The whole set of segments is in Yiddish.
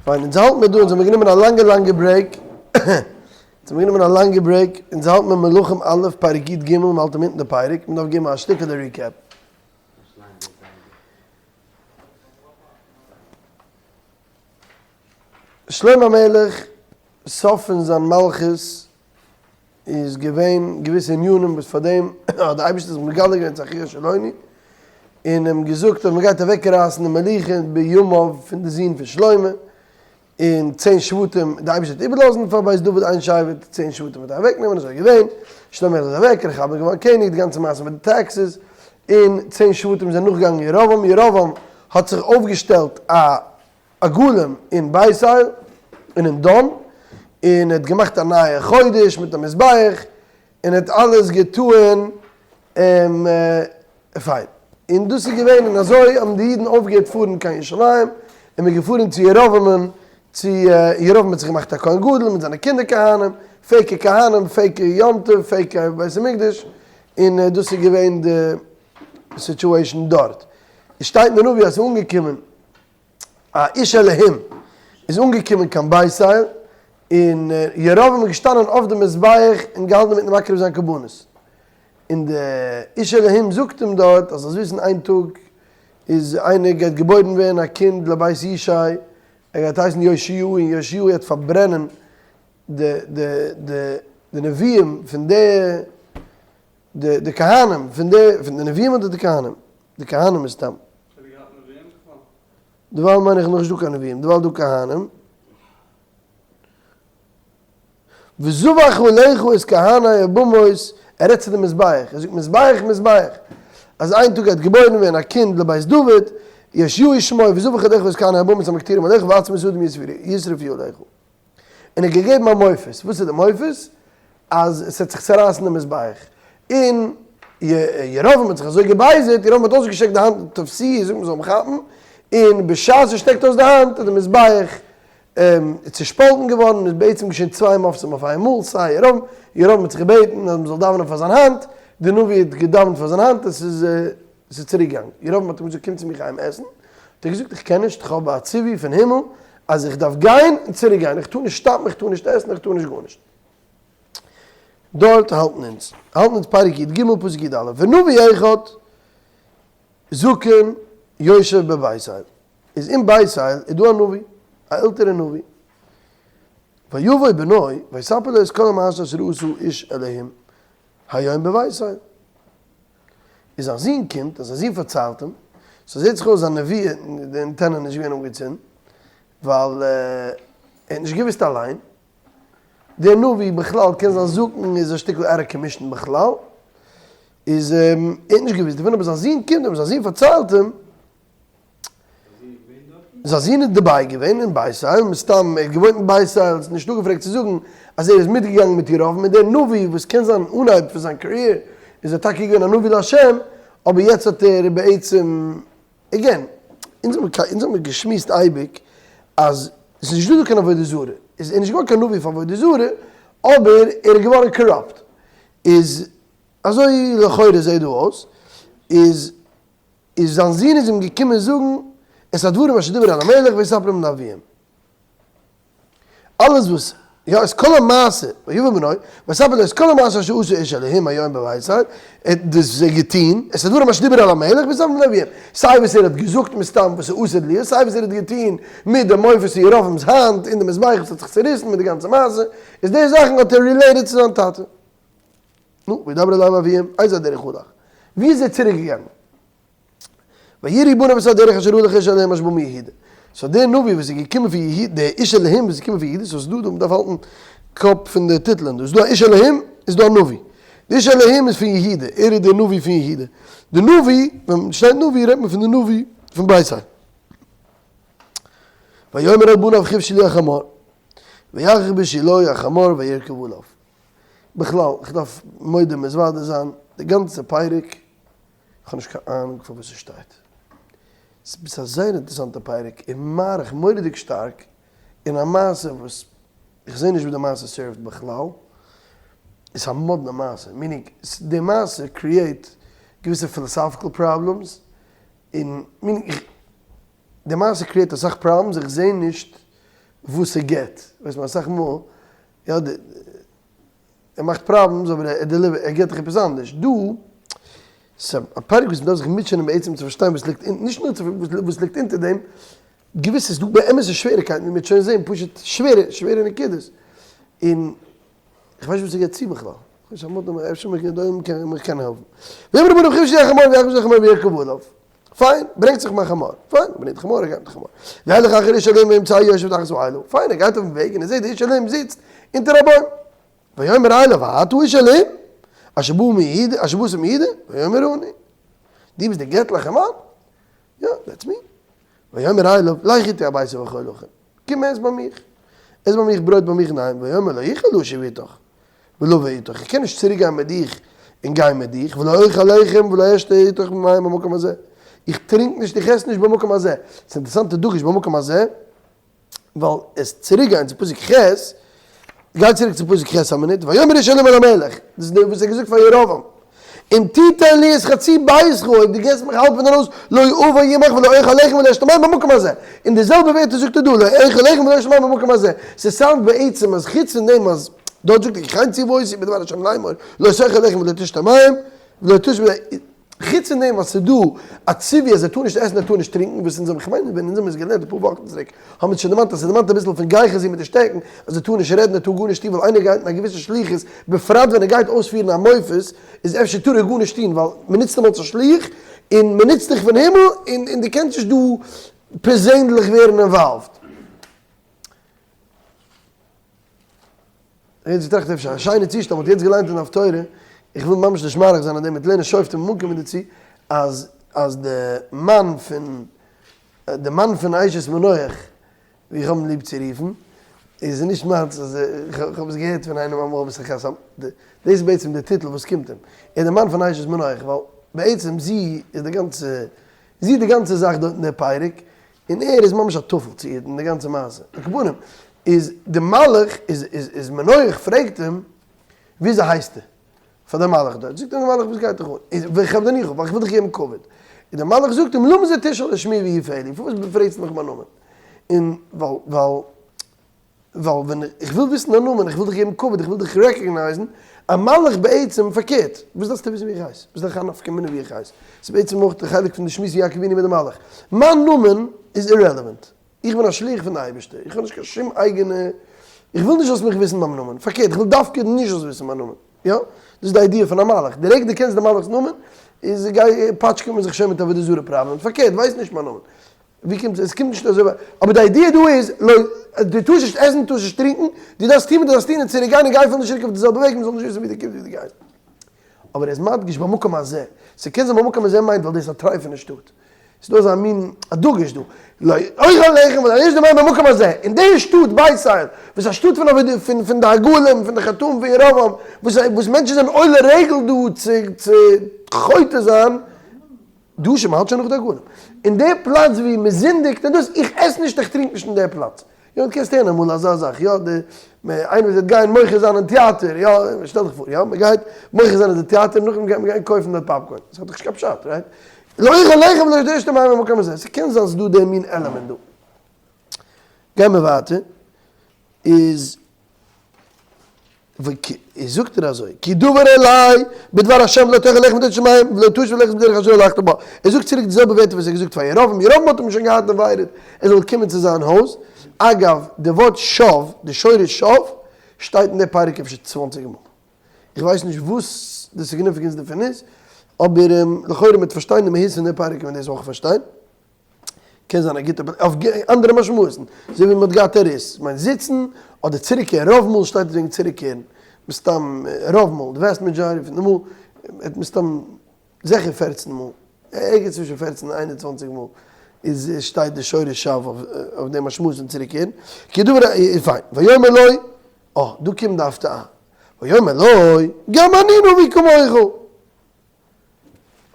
פיין, אונז האלט מיר דא, אונז האמיר גענומען א לאנגע לאנגע break, אונז האמיר גענומען א לאנגע break, אונז האלט מיר מלכים א' פרק י ג, מ'האלט אינמיטן די פרק, מ'דארף געבן א שטיקעלע recap. שלמה המלך, סוף פון זיין מלכות איז געווען געוויסע ענינים וואס פאר דעם האט די אייבערשטער זיך מגלה געווען צו אחיה השילוני און אים געזאגט אז מען גייט אוועק רייסן די מלוכה בימיו פון די זון פון שלמה, און צען שבטים די אייבערשטער האט איבערלאזן פאר בית דוד איין שבט, צען שבטים וועט ער אוועק נעמען, אזוי איז געווען, שלמה איז אוועק, רחבעם איז געווארן קעניג, די גאנצע מעשה מיט די taxes, און צען שבטים זענען נאכגעגאנגען ירבעם, ירבעם האט זיך אויפגעשטעלט א עגלים אין בית אל און אין דן, און ער האט געמאכט א נייע חודש מיט א מזבח, און ער האט אלעס געטוען פיין. און דאס איז געווען, און אזוי האבן די אידן אויפגעהערט פארן קיין ירושלים, און מען איז געפארן צו ירבעמ'ן, צו ירבעם האט זיך געמאכט א כהן גדול מיט זיינע קינדער כהנים, fake ע כהנים, fake ע יום טוב, fake ע בית המקדש, און דאס איז געווען די situation דארט. עס שטייט אין די נביא אז עס איז אנגעקומען א איש אלהים איז אנגעקומען קיין בית אל, און ירבעם איז געשטאנען אויף די מזבח און געהאלטן אינמיטן מקריב זיין קרבנות, און די איש אלהים זאגט אים דארט אז זאלסט וויסן איין טאג איז איינער גייט געבוירן ווערן א קינד לבית ישי, ער גייט הייסן יאשיהו און יאשיהו גייט פארברענען די די די די נביאים פון די די די כהנים פון די פון די נביאים אדער די כהנים? די כהנים מסתם. האט ער געהאט נביאים בכלל? דערווייל מיין איך נאכנישט דא קיין נביאים, דערווייל דא כהנים. וזבח עליך את כהני הבמות, ער רעדט צו די מזבח, ער זאגט מזבח מזבח, אז איין טאג גייט געבוירן ווערן א קינד לבית דוד, יאשיהו שמו, וזבח עליך את כהני הבמות המקטירים עליך ועצמות אדם ישרפו עליך. און ער האט געגעבן א מופת, וואס איז די מופת? אז עס וועט זיך צערייסן די מזבח, און ירבעם האט זיך אזוי געבייזערט, ירבעם האט אויסגעשטעקט די האנט תפסוהו, זאגט מען זאל אים כאפן, און בשעת ער שטעקט אויס די האנט איז די מזבח צעשפאלטן געווארן, און איז בעצם געשען צוויי מופתים אויף איין מאל, סיי ירבעם, ירבעם האט זיך געבעטן אז מען זאל דאווענען פאר זיין האנט, די נביא האט געדאווענט פאר זיין האנט, עס איז עס איז צוריק געגאנגען, ירבעם האט אים געזאגט קום צו מיך אהיים עסן, האט ער געזאגט איך קען נישט, איך האב א ציווי פון הימל אז איך דארף גיין און צוריק גיין, איך טאר נישט stop ן, איך טאר נישט עסן, איך טאר נישט גארנישט. דארט האלטן אונז, האלטן אונז פרק י ג פסוק י א, ונביא אחד זקן יושב בבית אל, איז אין בית אל איז דא א נביא, א עלטערע נביא, ויבוא בנו ויספר לו את כל המעשה אשר עשה איש אלהים היום בבית אל. איז זיין זון קומט און זיין זון פארציילט אים, so זעט זיך אויס זיין נבואה די אנטענע איז נישט געווען אנגעצינדן, ווייל ער האט נישט געוואוסט אליין, דער נביא בכלל קען זיין זקן איז א שטיקל out of commission בכלל, איז ער האט נישט געוואוסט דערפון אבער זיין זון קומט און זיין זון פארציילט אים, זיין זון איז דערביי געווען אין בית אל, מסתם ער האט געוואוינט אין בית אל, ס'איז נישט אפגעפרעגט צו זאגן אז ער איז מיטגעגאנגען מיט ירבעם מיט דער נביא וואס קען זיין אנהייב פון זיין career איז ער טאקע געווען א נביא להשם, אבער יעצט האט ער בעצם, again, אונז האבן מיר געשמועסט אייביג אז ס'איז נישט דא דא קיין עבודה זרה, איז ער נישט געווארן קיין נביא פאר עבודה זרה, אבער ער איז געווארן corrupt, איז אזוי לכאורה זעהט דא אויס, איז איז זיין זון איז אים געקומען זאגן את הדברים אשר דיבר אל המלך ויספרם לנביאים. אלעס וואס, יא, את כל המעשה, ויבא בנו, ויספר לו את כל המעשה אשר עשה איש אלהים היום בבית אל, ער האט דאס געטון, את הדברים אשר דיבר אל המלך ויספרם לנביאים. סיי וואס ער האט געזאגט מסתם וואס איז עתיד להיות, סיי וואס ער האט געטון מיט די מופת אין ירבעם'ס האנט, און די מזבח וואס האט זיך צוריסן מיט די גאנצע מעשה, איז די זאכן האט ער related צו זיין טאטע. נו, וידבר אליהם אביהם, איזו הדרך הלך? ווי איז ער צוריק געגאנגען? ויראו בניו את הדרך אשר הלך איש אלהים אשר בא מיהודה. so דער נביא וואס איז געקומען פון יהודה, דער איש אלהים וואס איז געקומען פון יהודה, so ס'איז דא דא, מ'דארף האלטן קאפ פון די טיטלען דא, ס'איז דא א איש אלהים, איז דא א נביא. דער איש אלהים איז פון יהודה, ער איז דער נביא פון יהודה. דער נביא, ווען שטייט נביא רעדט מען פון די נביא פון בית אל. ויאמר אל בניו חבשו לי החמור. ויחבשו לו החמור וירכב עליו. בכלל, איך דארף מודה ומתוודה זיין, די גאנצע פרק, איך האב נישט קיין אהנונג פארוואס עס שטייט. ס'איז א זייער אינטערעסאנטע פרק, און מאריך מורא'דיג שטארק, אין א מעשה וואס איך זעה נישט ווי די מעשה serve ט בכלל. עס איז א מאדנע מעשה, meaning, די מעשה create געוויסע philosophical problems, און meaning, די מעשה create אסאך problems, איך זעה נישט. וואס ער געט, ווייסט מען אסאך מאל, יא די, ער מאכט problems אבער ער deliver ט, ער געט דיך עפעס אנדערש, דא, ס'איז א פרק וואס מ'דארף זיך מוטשענען בעצם צו פארשטיין וואס ליגט אונטער, נישט נאר וואס ליגט אונטער דעם, געוויס איז דא באמת'ע שוועריקייטן ווי מ'וועט שוין זען, פשוט שווערע שווערע נקודות, און כ'ווייס נישט וואס ער געבט צו בכלל, כ'ווייס נישט, אפשר קען מיך קענען העלפן. ויאמר רבנו חיש יהיה חמור ויחמש יהיה חמור וירכב עליו. פיין, ברענגט זיך מיין חמור. פיין, ברענגט די חמור, ער גייט מיט די חמור. וילך אחר איש אלהים וימצאהו יושב תחת האלה. פיין, ער גייט אויפן וועג און ער זעט די איש אלהים זיצט אונטער א בוים. ויאמר אליו, האתה איש אלהים? אשר בא מיהודה, אשר באת מיהודה? ויאמר אני. דו ביסט דער געטליכער מאן? יא, that's me. ויאמר אליו, לך איתי הביתה ואכול לחם. קום עס ביי מיך. עס ביי מיך ברויט ביי מיך אינדערהיים. ויאמר לא אוכל לשוב איתך. ולבוא איתך, איך קען נישט צוריק גיין מיט דיך און גיין מיט דיך, ולא אוכל לחם ולא אשתה איתך מים במקום הזה, איך טרינק נישט איך עס נישט במקום הזה, ס'איז אינטערעסאנטע דגוש במקום הזה, ווייל עס צוריק גיין צו פסוק ח', גיי צוריק צו פסוק ח' א מינוט, ויאמר איש אלהים אל המלך, דאס איז וואס ער האט געזאגט פאר ירבעם, אם תיתן לי את חצי ביתך, אויב דו געבסט מיך האלב פון דיין הויז, לא אבוא עמך ולא אוכל לחם ולא אשתה מים במקום הזה. און די זעלבע ווערטער זאגט ער דא, לא אוכל לחם ולא אשתה מים במקום הזה. ס' sound בעצם אז חוץ פון דעם אז דארט זאגט ער כי כן צוה אותי בדבר השם לאמור, לא תאכל לחם ולא תשתה מים, ולא תשתה, חוץ פון דעם אז ס'איז דא א ציווי אז ער טאר נישט עסן ער טאר נישט טרינקען, וואס אונז האבן, כ'מיין ווען אונז האבן עס געלערנט אפאר וואכן צוריק, האבן מיר שוין דערמאנט אז ס'דערמאנט אביסל פון גיחזי מיט די שטעקן, אז ער טאר נישט רעדן ער טאר גארנישט טון ווייל איינער גייט אין א געוויסע שליחות, בפרט ווען ער גייט אויספירן א מופת, איז אפשר טאר ער גארנישט טון ווייל מ'נוצט אים אלס א שליח, און מ'נוצט דיך פון הימל, און און דו קענסט נישט דא פערזענליך ווערן involved. יעצט געטראכט אפשר א שיינע צושטעל, מ'האט יעצט געליינט אין הפטורה, איך וויל ממש נישט מאריך זיין אין דעם, מיט לערנען שופטים און אנקומען דערצו, אז אז די מאן פון די מאן פון אשת מנוח, ווי איך האב אים ליב צו רופן, איז נישט מיינס, אז איך האב עס געהערט פון איינעם אמאל וואס איך האס, דאס איז בעצם די טיטל וואס קומט אים, ער איז די מאן פון אשת מנוח, ווייל בעצם זי איז די גאנצע, זי איז די גאנצע זאך דארט אין די פרק, און ער איז ממש א טפל צו איר אין די גאנצע מעשה. על כל פנים, איז די מלאך, איז איז איז מנוח פרעגט אים, וויאזוי הייסטו? פאר די מלאך דארט, זאגט אים די מלאך וואס גייט דיך אן? איז ואכבדנוך, ווייל איך וויל דיך געבן כבוד. און די מלאך זאגט אים, למה זה תשאל את שמי והוא פלא, פארוואס פרעגסטו מיך מיין נאמען? און ווייל ווייל ווייל ווען איך וויל וויסן דיין נאמען, איך וויל דיך געבן כבוד, איך וויל דיך recognize ן, א מלאך בעצם פארקערט, וואס דארפסטו וויסן ווי איך הייס? וואס איז דיין נפקא מינה ווי איך הייס? ס'איז בעצם אויך די חלק פון די שמועס פון יעקב אבינו מיט די מלאך. מיין נאמען איז irrelevant. איך בין א שליח פון די אייבערשטער, איך האב נישט קיין שום אייגענע, איך וויל נישט זאלסט מיך וויסן ביים נאמען, פארקערט איך וויל דווקא נישט זאלסט וויסן מיין נאמען, יא? דאס איז די idea פון א מלאך, די רגע דו קענסט די מלאך'ס נאמען, איז גיי פאטשקעט מען זיך שוין מיט עבודה זרה פראבלעם, פארקערט ווייס נישט מיין נאמען, ווי קומט עס, עס קומט נישט אזוי ווייט, אבער די idea דא איז, לא, דו טארסט נישט עסן, דו טארסט נישט טרינקען, דו דארפסט טון וואס דו דארפסט טון און צוריק גיין און גיי אפילו נישט צוריק אויף די זעלבע וועג, מען זאל נישט וויסן ווי דו קומסט ווי דו גייסט. אבער ער איז מדגיש במקום הזה, ס'קען זיין במקום הזה מיינט ווייל דאס איז א טרייפענע שטאט, ס'איז דא אזא מין א דגוש דא, לא אוכל לחם ולא אשתה מים במקום הזה, אין די שטאט בית אל, וואס איז א שטאט פון עבודה פון פון די עגלים, פון די חטאים פון ירבעם, וואס וואס מענטשן זענען עולה רגל דא צו צו חוטא זיין, דא שוין מ'האלט שוין נאך די עגלים, אין די פלאץ ווי מ'זינדיגט און דאס, איך עס נישט איך טרינק נישט אין די פלאץ, יא דו קענסט הערן אמאל אזא זאך, יא די איינער וואס וועט גיין מוחה זיין אין טעאטער, יא שטעל דיך פאר יא מ'גייט מוחה זיין אין די טעאטער נאכדעם גייט מען גיין קויפן דארט popcorn, ס'האט דאך נישט קיין פשט, right? לא אוכל לחם ולא אשתה מים במקום הזה, ס'קען זיין ס'דא די מין עלעמענט דא. גיימער ווייטער, איז איז זאגט ער אזוי, כי דבר אלי בדבר השם לא תאכל לחם ולא תשתה מים ולא תשוב ללכת בדרך אשר הלכת בה, ער זאגט צוריק די זעלבע ווערטער וואס ער האט געזאגט פאר ירבעם, ירבעם האט אים שוין געהאט invited ער זאל קומען צו זיין הויז, אגב, די ווארט שב, די שורש שב, שטייט אין די פרק אפשר צוואנציג מאל, איך ווייס נישט וואס די significance דערפון איז, אבער לכאורה מיט פארשטיין די מהות פון די פרק קען מען דאס אויך פארשטיין. קען זיין א גוטע אויף אנדערע משמעות'ן, אזוי ווי מ'האט געהאט עריס, מיינט זיצן אדער צוריקקערן, רוב מאל שטייט עס וועגן צוריקקערן, מסתם רוב מאל, די vast majority פון די מאל, האט מסתם זיכער פערצן מאל, ערגעץ צווישן פערצן און איין און צוואנציג מאל איז שטייט די שורש שב אויף די משמעות פון צוריקקערן, כדבר א איז פיין, ויאמר לו, אה, דא קומט די הפתעה, ויאמר לו, גם אני נביא כמוך.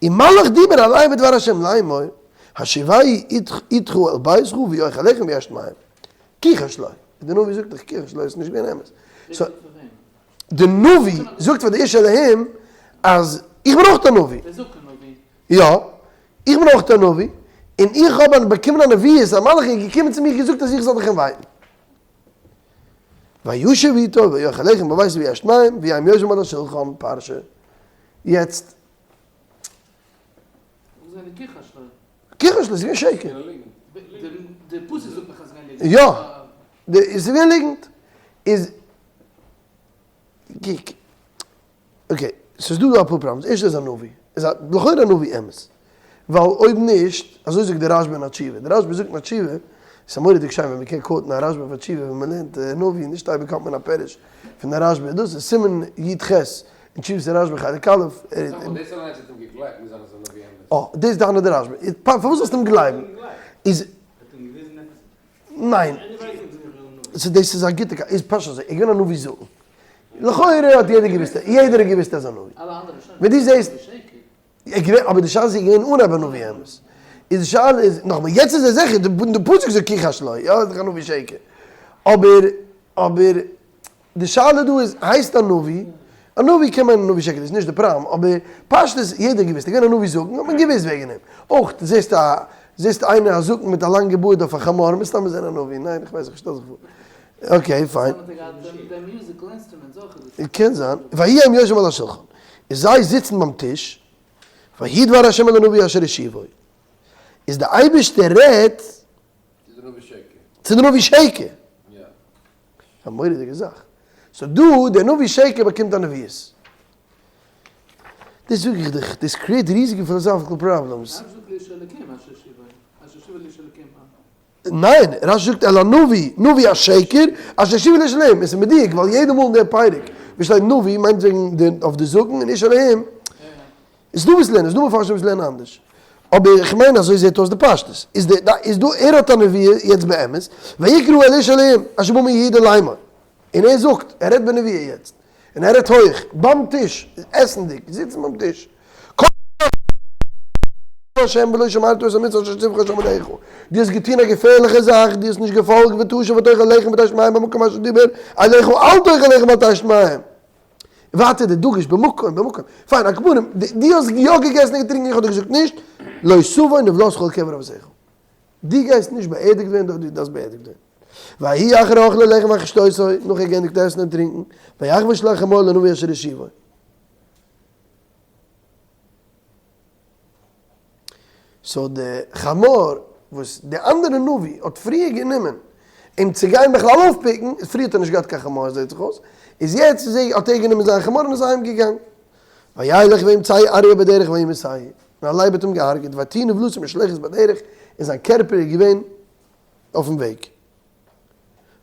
ומלאך דיבר אלי בדבר השם לאמור, השיבהו איתך אל ביתך ויאכל לחם וישת מים. כיחש לו. די נביא זאגט דאך כיחש לו, עס איז נישט געווען אמת. די נביא זאגט פאר די איש אלהים אז איך בין אויך א נביא. יא, איך בין אויך א נביא, און איך האב באקומען א נביאות, א מלאך איז געקומען צו מיר געזאגט אז איך זאל דיך invite ן. וישב איתו ויאכל לחם בביתו וישת מים ויהי הם יושבים על השולחן פרשה. יעצט. כחש לו, ס'איז געווען שקר. יא, ס'איז געווען ליגנט. איז, קוק, okay, ס'איז דא דא אפאר פראבלעמס, ערשט איז א נביא, איז א לכאורה א נביא אמת, ווייל אויב נישט, אזוי זאגט דער רשב"א אין א תשובה, דער רשב"א זאגט אין א תשובה, ס'איז א מורא'דיג שיין ווען מ'קען quote ן א רשב"א אויף א תשובה ווען מ'לערנט נביא, נישט אייביג האט מען א פירוש פון די רשב"א, דאס איז סימן י"ח אין תשובת הרשב"א חלק א', דאס אליינס האט אים געגלייבט מוז זיין אז איז א נביא אמת. אה, דאס טענה'ט דער רשב"א, פארוואס זאלסטו אים גלייבן? איז. ניין, סאו דאס איז א גוטע קשיא, איז פשוט אזוי, ער איז געווען א נביא זקן, לכאורה האט יעדער געוואוסט, יעדער האט געוואוסט ער איז א נביא, ווען דו זעסט, ער געווען, אבער די שאלה איז ער געווען אנהייב א נביא אמת, איז די שאלה איז, נאכאמאל יעצט איז ער זיכער, די פסוק זאגט כחש לו, יא איז דאך א נביא שקר, אבער, אבער. די שאלה דא איז, הייסט א נביא? א נביא קען מיינען נביא שקר, דאס איז נישט די פראבלעם, אבער פשטות יעדער האט געוואוסט, ער איז געווען א נביא זקן האט מען געוואוסט וועגן אים. אויך זעסט א זעסט איינער א זקן מיט א לאנגע בארד אויף א חמור, מסתם איז ער א נביא, ניין איך ווייס איך שטעל זיך פאר. okay fine. קען זיין. ויהי הם יושבים על השולחן, איז זיי זיצן ביים טיש, ויהי דבר ה' אל הנביא אשר הושיבו, איז די אייבערשטער רעדט צו די נביא שקר. א מורא'דיגע זאך. so דא, דער נביא שקר באקומט א נביאות. דאס זאג איך דיך, דאס create ריזיגע philosophical problems. ניין, רש"י זאגט אל הנביא, נביא השקר, אשר הושיבו לאיש אלהים, עס איז מדויק, ווייל יעדע מאל אין דער פרק וואו שטייט נביא מיינט וועגן די אויף די זקן און איש אלהים, איז דא וואס לערנען, איז דא מפרשים וואס לערנען אנדערש. אבער איך מיין אזוי זעט אויס די פשטות. איז די איז דא ער האט א נבואה יעצט באמת, ויקרא אל איש אלהים אשר בא מיהודה לאמור. און ער זאגט, ער רעדט בנבואה יעצט, און ער רעדט הויך, ביים טיש, עסנדיג, זיצן ביים טיש. כה אמר ה' ולא שמרת את המצוה אשר ציווך ה' אלהיך. דו האסט געטון א געפערליכע זאך, דו האסט נישט געפאלגט ותשב ותאכל לחם ותשת מים במקום אשר דיבר אליך אל תאכל לחם ואל תשת מים. ווייטער די דגוש במקום במקום, פיין על כל פנים, דו האסט יא געגעסן און געטרינקען איך האב דיר געזאגט נישט, לא תבוא נבלתך אל קבר אבותיך, דו גייסט נישט באערדיגט ווערן דארט ווי דו דארפסט באערדיגט ווערן. ויהי אחרי אכלו לחם ואחרי שתותו, נאך ער געענדיגט עסן און טרינקען, ויחבוש לחמור לנביא אשר הושיבו. so די חמור וואס די אנדערע נביא האט פריער גענומען אים צו גיין בכלל אויפ pick ן, פריער האט ער נישט געהאט קיין חמור זעט זיך אויס, איז יעצט איז ער האט ער גענומען זיין חמור און איז אהיים געגאנגען. וילך וימצאהו אריה בדרך וימיתהו, און א לייב האט אים געהארגעט, ותהי נבלתו מושלכת בדרך, און זיין קערפער איז געווען אויפן וועג.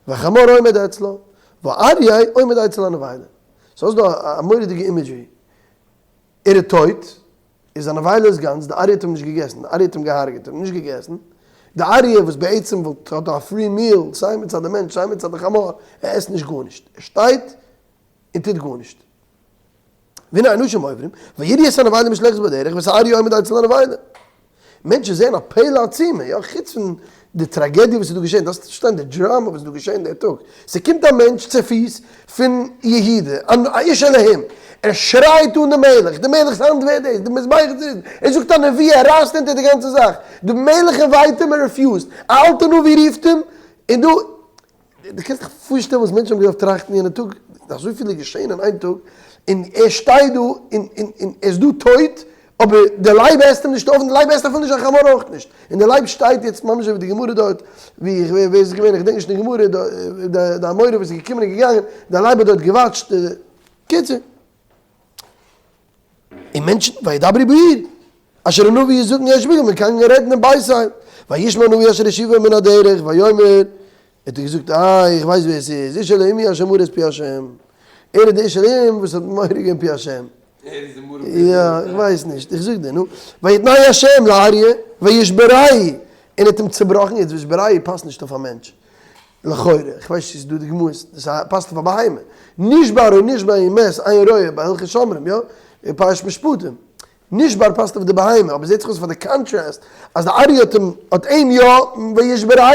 והחמור עומד אצלה, והאריה עומד אצל הנבילה. so האסט דא א מורא'דיגע imagery. ער איז טויט, איז א נבילה איז גאנץ, די אריה האט אים נישט געגעסן, די אריה האט אים געהארגעט, אים נישט געגעסן, די אריה וואס בעצם וואלט האט א free meal סיי מצד די מענטש סיי מצד די חמור, ער עסט נישט גארנישט, ער שטייט און טוט גארנישט. והנה אנשים עוברים, ויראו את הנבילה מושלכת בדרך, ואת האריה עומד אצל הנבילה. מענטשן זעען א פלא עצומה, יא, חוץ פון די טראגעדיע וואס איז דא געשען, דארפסט פארשטיין די דראמא וואס איז דא געשען דער טאג, ס'קומט א מענטש צופיס פון יהודה, א איש אלהים, ער שרייט אן די מלך, די מלך'ס האנט ווערט דאס, די מזבח איז צוריסן, ער זאגט א נבואה, ער רייסט אונטער די גאנצע זאך, די מלך invite אים, ער refuse ט, א אלטע נביא רופט אים, און דא. דו קענסט דיך פארשטעלן וואס מענטשן האבן געדארפט טראכטן יענע טאג? אזויפיל איז געשען אין איין טאג, און ער שטייט דא און און און ער איז דא טויט, אבער דער לייב עסט אים נישט אויף, און דער לייב עסט אפילו נישט זיין חמור אויך נישט, און דער לייב שטייט יעצט ממש אזוי ווי די גמרא דארט, ווי איך ווער איז עס געווען, איך געדענק נישט די גמרא, די אמורא וואס איז געקומען און געגאנגען, דער לייב האט דארט גע watch ט, קיצור. און מענטשן, וידברו בעיר, אשר הנביא הזקן יושב בה, מען קען רעדן אין בית אל, וישמע הנביא אשר הושיבו מן הדרך, ויאמר, האט ער געזאגט, אה, איך ווייס ווער עס איז, איש אלהים הוא אשר מרה את פי השם, ער איז דער איש אלהים וואס האט מורה געווען פי השם. ער איז דער מורה פי השם. יא, איך ווייס נישט, איך זאג דיר, נו, ויתנהו השם לאריה, וישברהו, און ער האט אים צעבראכן, יעצט וישברהו פאסט נישט אויף א מענטש, לכאורה, איך ווייס נישט צו ס'איז דא דוגמאות, דאס פאסט אויף א בהמה. נשבר או נשבע ומת אין רואה ביי הלכות שומרים, יא? אין פרשת משפטים. נשבר פאסט אויף די בהמה, אבער זעט זיך אויס פאר די contrast אז די אריה האט אים האט אים יא וישברהו,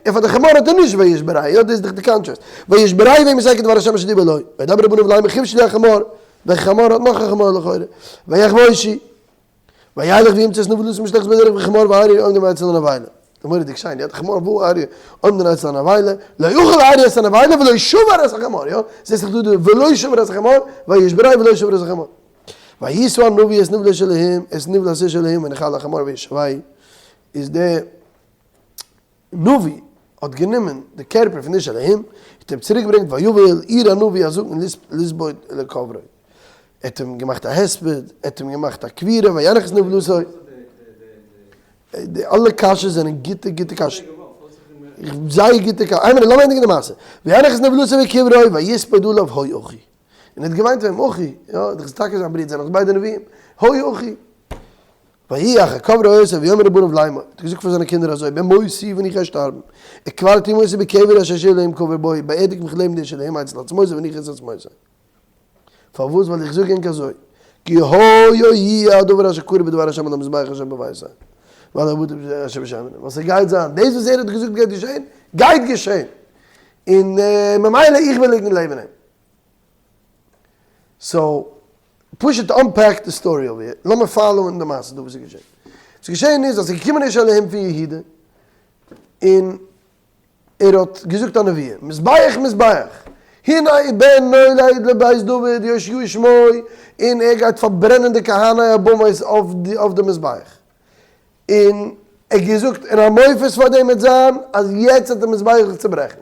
און פאר די חמור האט ער נישט וישברהו, יא דאס איז דאך די contrast. וישברהו וימיתהו כדבר השם אשר דיבר לו. וידבר אל בניו לאמר חבשו לי החמור, וועלכע חמור האט נאך א חמור לכאורה. ויחבושו. וילך וימצא את נבלתו מושלכת בדרך והחמור והאריה עומדים אצל הנבילה. מורא'דיג שיין, יא, חמור והוא אריה, עומדין אצל הנבילה, לא אכל האריה את הנבילה ולא שבר את החמור, יא, זעסט דאך דא די ולא שבר את החמור, וישברהו ולא שבר את החמור. וישא הנביא את נבלת האלהים, את נבלת איש האלהים ויניחה על החמור וישבהו, איז די נביא האט גענומען די קערפער פון איש אלהים, האט אים צוריק געברענגט ויבא אל עיר הנביא הזקן לספוד ולקברו, ער האט אים געמאכט א הספד, ער האט אים געמאכט א קבירה, וינח את נבלתו. די אלע קשיות זענען גוטע גוטע קשיות. זייער גוטע קשיות. איין מינוט לאמיר ענדיגן די מעשה. וינח את נבלתו בקברו ויספוד עליו הוי אחי. און ער האט געוויינט פאר אים אחי, יא, דאך איז טאקע זיין ברודער, זענען דאך ביידע נביאים. הוי אחי. ויהי אחר קברו אותו ויאמר לבניו לאמור, האט ער געזאגט פאר זיינע קינדער אזוי, במותי ווען איך גיי שטארבן, וקברתם אותי בקבר אשר איש אלהים קבור בו, באערדיגט מיך לעבן די איש אלהים אצל עצמותי והניחו את עצמותי. פארוואס? ווייל איך זאג ענק אזוי, כי היה יהיה הדבר אשר קרה בדבר השם על המזבח אשר בביתו, ועל העבדים אשר בשומרון, ווייל ס'גייט זיין, דאס וואס ער האט געזאגט גייט געשען, גייט געשען, און ממילא איך וויל ליגן לעבן אים. so, פשוט unpack די story over here, לאמיר follow ען די מעשה דא וואס איז געשען. וואס איז געשען איז אז ס'איז געקומען איש אלהים פון יהודה, און ער האט געזאגט א נבואה, מזבח מזבח, הנה בן נולד לבית דוד יאשיהו שמו, און ער גייט פארברענען די כהני הבמות אויף די מזבח. און ער האט געזאגט, און א מופת פאר דעם וועט זיין, אז יעצט וועט די מזבח זיך צוברעכן.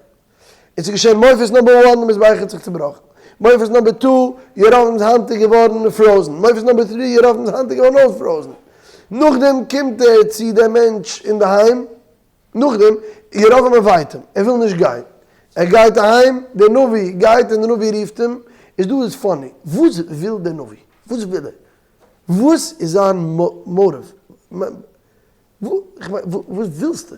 און ס'איז געשען מופת number one, די מזבח האט זיך צובראכן. מופת number two, ירבעם'ס האנט איז געווארן frozen. מופת number three, ירבעם'ס האנט איז געווארן אויך frozen. נאכדעם קומט ער צו דעם מענטש אינדערהיים, נאכדעם, ירבעם invite אים, ער וויל נישט גיין. ער גייט אהיים, דער נביא גייט און דער נביא רופט אים, איז דא איז funny, וואס וויל דער נביא? וואס וויל ער? וואס איז זיין motive? וואס ווילסטו?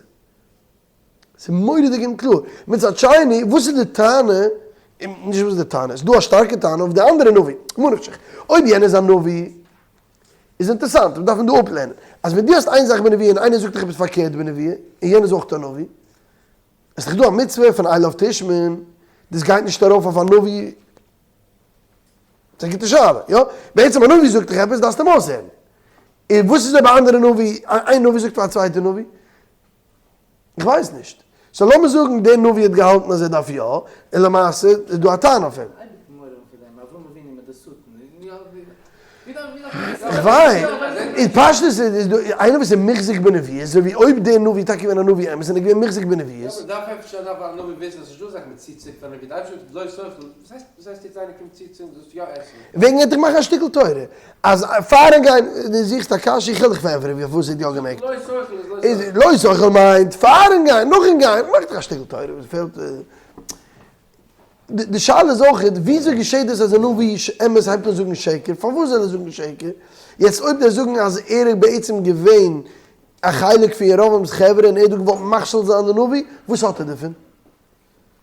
ס'איז מורא'דיג אומקלאר. מצד שני, וואס איז די טענה, נישט וואס איז די טענה, ס'איז דא א שטארקע טענה אויף די אנדערע נביא, ממה נפשך, אויב יענער איז א נביא, איז אינטערסאנט, מ'דארף דא אפלערנען, אז ווען דו האסט איין זאך בנבואה און איינער זאגט דיך עפעס פארקערט בנבואה, און יענער איז אויך א נביא, איז דאך דא א מצוה פון אליו תשמעון, דאס גייט נישט ארויף אויף א נביא, ס'איז א גוטע שאלה, יא? בעצם א נביא זאגט דיך עפעס דארפסטו אים אויסהערן. און וואס איז אויב א אנדערע נביא, איין נביא זאגט פאר א צווייטע נביא? איך ווייס נישט. so לאמיר זאגן דער נביא האט געהאלטן אז ער דארף יא, און למעשה איז דא א טענה אויף אים. איך ווייס, אין פשטות איז דא איינער וואס איז מוחזק בנביאות, אזוי ווי אויב דער נביא איז טאקע געווען א נביא אמת און ער איז געווען מוחזק בנביאות. יא, מ'דארף אפשר דארף א נביא וויסן אז ס'נישט דא אזאך מ'ציט צוריק פאר נביא, די אייבערשטער זאגט לא תאכל, וואס הייסט וואס הייסט יעצט איינער קומט צו צו און זאגסט יא עסן? וועגן ער האט דיך מאכן א שטיקל תורה אז פארן גיין דו זוכסט א קשיא איך וועל דיך פארענטפערן ווי פארוואס ער האט יא געמעגט. לא תאכל איז לא תאכל. לא תאכל מיינט פארן גיין נאכן גיין מאך דיך א שטיקל תורה וואס פעלט. די שאלה איז אויך וויאזוי געשעט דאס אז א נביא אמת הייבט אן זאגן שקר, פארוואס זאל ער זאגן שקר? יעצט אויב דער זאגן אז ער איז בעצם געווען א חלק פון ירבעם'ס חברה און ער האט דא געוואלט מכשיל זיין די נביא, וואס האט ער דערפון?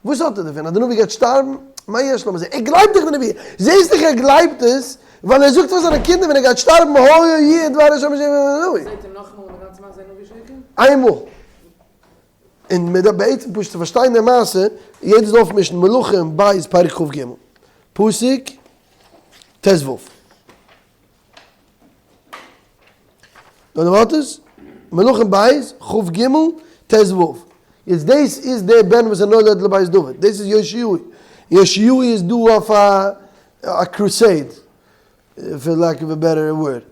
וואס האט ער דערפון אז די נביא גייט שטארבן? מה יש לו מזה? ער גלייבט דאך די נביא! זעסט דאך ער גלייבט עס, ווייל ער זאגט פאר זיינע קינדער ווען ער גייט שטארבן היה יהיה דבר השם אשר יאמר הנביא. זעט ער נאכאמאל אין די גאנצע מעשה נביא שקר? איינמאל. און מען דארף בעצם פשוט צו פארשטיין די מעשה, יעדער זאל אויפמישן מלכים ב' פרק כ"ג, פסוק ט"ו. נאר די ווארט איז, מלכים ב' כ"ג ט"ו. יעצט דאס איז דער בן וואס איז נולד לבית דוד, דאס איז יאשיהו. יאשיהו איז דא אויף א crusade. for lack of a better word,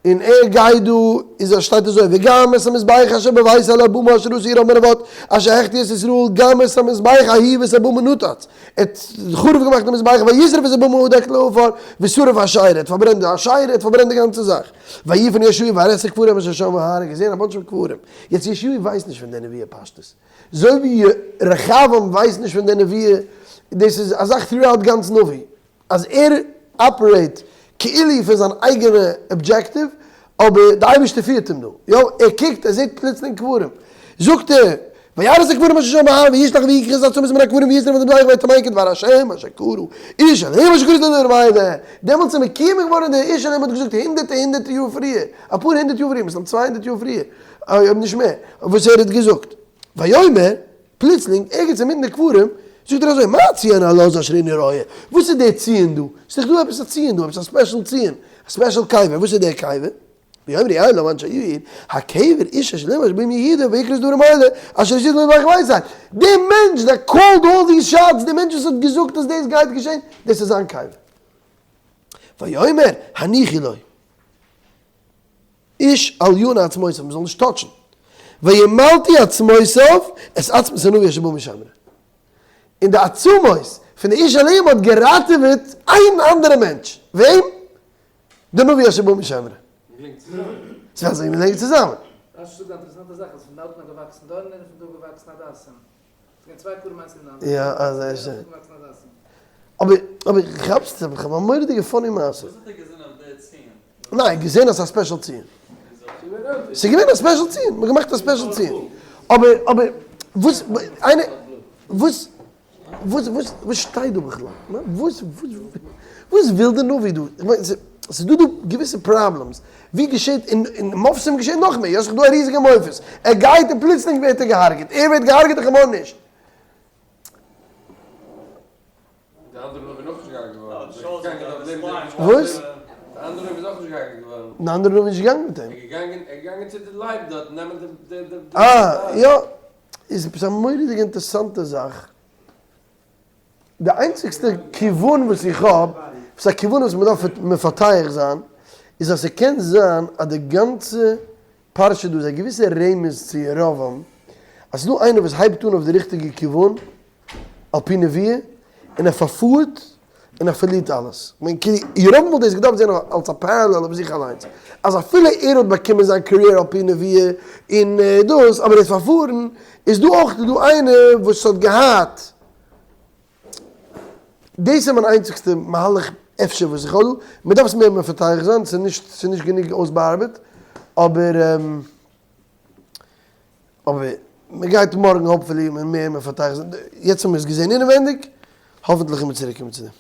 און ער גייט דא, איז עס שטייט אזוי, וגם את המזבח אשר בבית על הבמה אשר עשה ירבעם בן נבט, אשר החטיא את ישראל, גם את המזבח ההוא ואת הבמה נתץ, ער האט חרוב געמאכט די מזבח, וישרף את הבמה עד דק לעפר, ושרף האשרה, ער האט פארברענט די אשרה, ער האט פארברענט די גאנצע זאך. ויפן יאשיהו וירא את הקברים אשר שם בהר, ער האט געזען א bunch פון קברים. יעצט יאשיהו ווייסט נישט פון די נבואה פשטות. אזוי ווי רחבעם ווייסט נישט פון די נבואה, דאס איז א זאך throughout גאנץ נביא. אז ער operate כאילו פון זיין אייגענע objective, אבער די אייבערשטער פירט אים דא, יא, ער קוקט, ער זעט פלוצלינג קברים, זאגט ער, וירא את הקברים אשר שם בהר וישלח ויקח את העצמות מן הקברים וישרף את המזבח ויטמאהו כדבר השם אשר קרא איש אלהים אשר קרא את הדברים האלה, דעמאלטס איז מקוים געווארן דער איש אלהים האט געזאגט הונדערטער הונדערטער יאר פריער, אפאר הונדערט יאר פריער, מסתם 200 יאר פריער, אויב נישט מער, וואס ער האט געזאגט, ויאמר. פלוצלינג, ערגעץ אינמיטן די קברים, זאגט ער אזוי, מה ציון הלז אשר איני רואה? וואס איז דער ציון דא? ס'איז דאך דא עפעס א ציון דא, עפעס א special ציון, א special קבר, וואס איז דער קבר? ויאמרו אליו אנשי העיר, הקבר איש אשר לאמו אשר בא מיהודה ויקרא את דברים האלה אשר עשית לו למלך בית. דער מענטש that called all these shots, דער מענטש וואס האט געזאגט אז דאס גייט געשען, דאס איז זיין קבר. ויאמר הניחו לו איש אל ינע עצמותיו, מען זאל נישט touch ן. וימלטו עצמותיו את עצמות הנביא אשר בא משומרון. און די עצמות פון די איש אל האם האט געראטעוועט איין אנדערע מענטש. וועם? די נביא אשר בא משומרון. ס'איז אזוי מ'לייגט צוזאמען. רשי זאגט א אינטערעסאנטע זאך אז פון דארטן האט געוואקסן דארן און פון דא געוואקסן הדסים. ס'איז געווען צוויי כרמים איינס נעבן די אנדערע. יא אזוי שטייט. אבער אבער כאפסט איך האב א מורא'דיגע funny מעשה. וואס האט ער געזען אויף די ציון? ניין, געזען אז ס'איז א special ציון. ס'איז געווען א special ציון, מ'האט געמאכט א special ציון. אבער אבער וואס איינער וואס וואס וואס וואס שטייט דא בכלל? וואס וואס וואס וויל די נביא דא? איך מיין ס'איז דא דא געוויסע problems, ווי געשעט אין אין מופתים געשעט נאך מער, יא ס'איז דא א ריזיגע מופת, ער גייט און פלוצלינג ווערט ער געהארגעט, ער ווערט געהארגעט די חמור נישט. די אנדערע נביא איז אויך נישט געהארגעט געווארן. וואס? די אנדערע נביא איז אויך נישט געהארגעט געווארן. די אנדערע נביא איז נישט געגאנגען מיט אים. ער איז געגאנגען ער איז געגאנגען צו די לייב דארט נעמען די די די. אה יא. איז עפעס א מורא'דיגע אינטערסאנטע זאך, די איינציגסטע כיוון וואס איך האב, וואס א כיוון וואס מ'דארף מפתח זיין, איז אז ס'קען זיין אז די גאנצע פרשה דא איז א געוויסע רמז צו ירבעם, אז ס'איז דא איינער וואס הייבט אן אויף די ריכטיגע כיוון, על פי נביאה, און ער פארפארט און ער פארלירט אלעס. כ'מיין כאילו ירבעם וואלט דאס געדארפט זען אלס א parallel אויף זיך אליינס, אז אפילו ער האט באקומען זיין career על פי נביאה און דאס, אבער ער איז פארפארן, איז דא אויך איז דא איינער וואס האט געהאט, דאס איז מיין איינציגסטע מהלך אפשר וואס איך האב דא, מען דארף עס מער מפתח זיין, ס'איז נישט ס'איז נישט גענוג אויסבאארבעט, אבער. אבער מען גייט מארגן hopefully מער מפתח זיין, יעצט האבן מיר עס געזען אינעווענדיג, האפענטליך וועלן מיר צוריק קומען צו דעם.